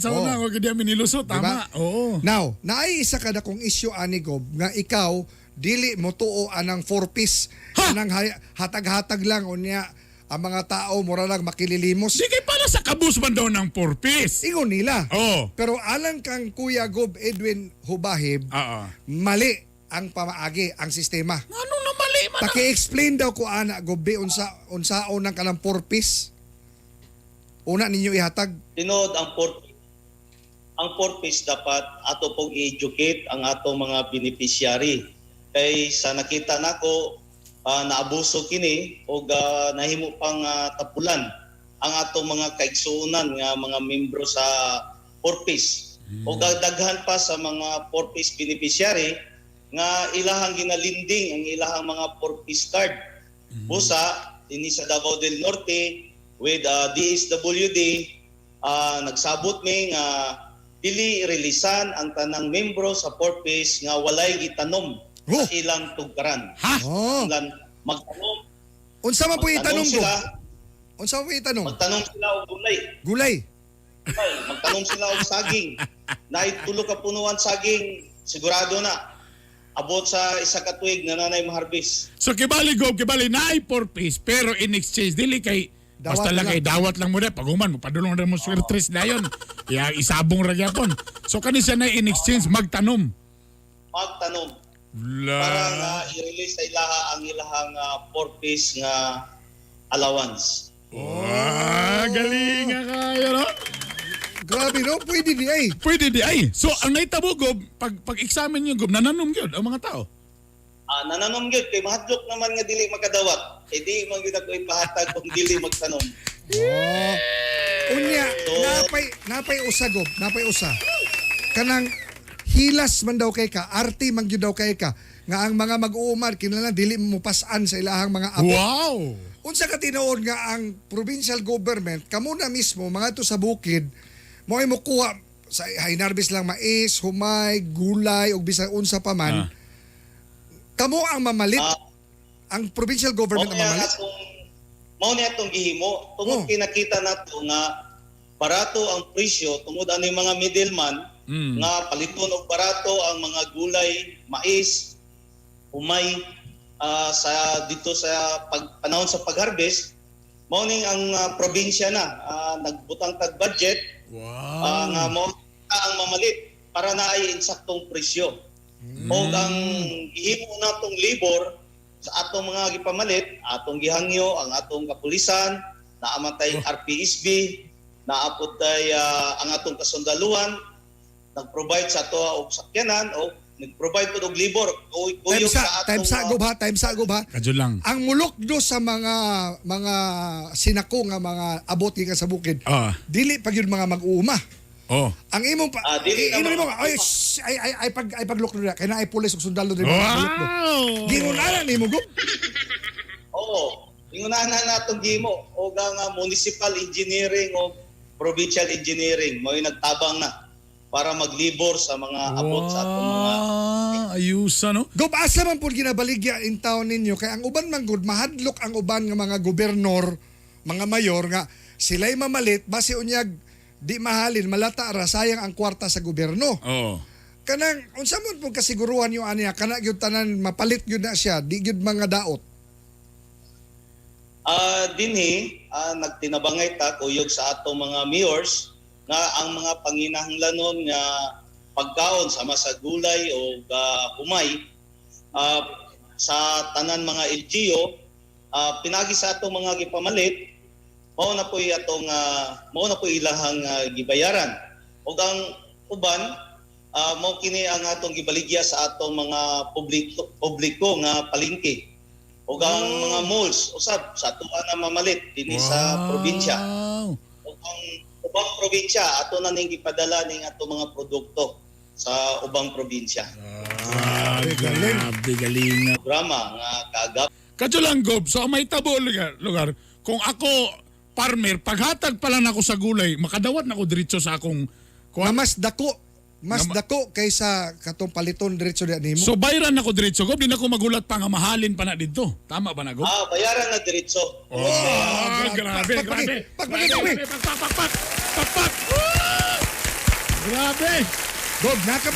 Sa Oo. una, wag di nilusot. Tama. Diba? Oo. Now, naay isa ka dakong issue ani, Gob, nga ikaw dili mo tuo anang four piece, Ha? anang hatag-hatag lang unya ang mga tao mura lang makililimos. Di kay para sa kabus man daw ng 4 piece. Ingon nila. Oo. Pero alang kang Kuya Gob Edwin Hubahib, Oo. mali ang pamaagi, ang sistema. Ano na mali man? Paki-explain daw ko ana, Gob, be, unsa unsaon ng kanang four piece. Una ninyo ihatag. Tinuod, ang purpose dapat ato pong i-educate ang atong mga beneficiary kay sa nakita nako, naabuso kini og nahimo pang tapulan ang atong mga kaigsuonan nga mga membro sa purpose ug daghan pa sa mga purpose beneficiary nga ilahang ginalinding ang ilahang mga purpose card. Busa dinhi sa Davao del Norte with DSWD, nagsabot mi nga dili releasan ang tanang membro sa purpose nga walay gitanom Oh. sa ilang tugkaran. Ha? Oh. Ilang magtanom, Unsa man po magtanom itanong ko? sila, Unsa man po itanong? magtanom sila og gulay. Gulay. Ay, magtanom sila og saging. Naay tulo ka punuan saging, sigurado na. Abot sa isa ka tuig na nanay maharbis. So kibali, Gob, kibali naay 4 piece pero in exchange dili kay Dawat basta lang lang. kay dawat lang mo na pag human mo padulong ra mo swertres na yon. Ya isabong ra gyapon. So kani siya na in exchange magtanom. Magtanom La. para nga i-release sa ilaha ang ilahang purpose nga allowance. Wah, galing nga kayo, no? Grabe no, pwede di ay. Pwede di ay. So ang naitabo, Gob, pag pag-examine niyo, Gob, nananom gyud ang mga tao. Nananom gyud kay mahadlok naman nga dili makadawat. Eh di man gyud ako ipahatag kung dili magtanom. Oh. Unya, So- napay usa, Gob, napay usa. Kanang hilas man daw kay ka, arte man gyud daw kay ka nga ang mga mag-uumar kinahanglan dili mo pasan sa ilahang mga abot. Wow. Unsa ka tinuod nga ang provincial government kamo na mismo mga to sa bukid mo ay mokuha sa hinarbis lang mais, humay, gulay ug bisan unsa pa man. Kamo ang mamalit, ang provincial government Mao ang niya mamalit. Mao niya atong gihimo tungod kinakita nato nga barato ang presyo tungod ani mga middleman nga paliton og barato ang mga gulay, mais, humay sa dito sa panahon sa pagharvest. Mao ning ang probinsya na nagbutang tag budget nga mao na ang mamalit para naay insaktong presyo. Og ang gihimo natong labor sa atong mga gipamalit, atong gihangyo ang atong kapulisan, naa man tay RPSB, naa pod tay ang atong kasundaluhan, nag-provide sa ato og sakyanan o nag-provide pod og labor Time kuyog sa, sa atong time sa Gob ha, time sa, Gob ha. Kadyo lang. Ang mulokdo sa mga sinako nga mga abot gikan sa bukid. Dili pa gyud mga mag-uuma. Ang imong pa, Dili na ino mga nimo ay, shh, ay ay ay pag ay paglukdo na kay naay pulis ug sundalo diri paglukdo. Gingon ana nimo, Gob. Oo. Ingunahan na natong gimo og ang municipal engineering o provincial engineering mo nagtabang na para maglibor sa mga abot sa atong mga Wow, ayusa no? Gob, asa man pud ginabaligya in town ninyo kay ang uban man gud mahadlok ang uban nga mga gobernador, mga mayor nga sila'y mamalit basi unyag di mahalin, malata ra, sayang ang kwarta sa gobyerno. Kanang unsa man pud kasiguruhan yung aniya kana gyud tanan mapalit gyud na siya, di gyud mga daot? Dinhi nagtinabangay ta kuyog sa atong mga mayors nga ang mga panginahanglanon nga pagkaon sama sa gulay o humay sa tanan mga LGU, pinagi sa atong mga gipamalit mao na po'y atong mao na po'y ilahang gibayaran ug ang uban mao kini ang atong gibaligya sa atong mga publiko publiko nga palengke ug ang mga malls usab sa atoa na mamalit dinhi sa probinsya ug ang ubang probinsya ato na ning gipadala ning atong mga produkto sa ubang probinsya. Ah, Grabe, galing. grabe, galing. Programa nga kaagap. Kadyo lang, Gob. So, ang may tabo lugar, kung ako, farmer, paghatag pa lang ako sa gulay, makadawat na ako diretso sa akong Nga mas dako, mas dako kaysa katong paliton diretso diha nimo. So, bayran ako diretso, Gob. Di na ako magulat pa nga mahalin pa na dito. Tama ba na, Gob? Bayaran na diretso. Oh, grabe, Pak, pak, grabe. pak, pak, pak, Grabe, pak, pak, pak, pak, pak, pak. Ah! Grabe. Dog, naka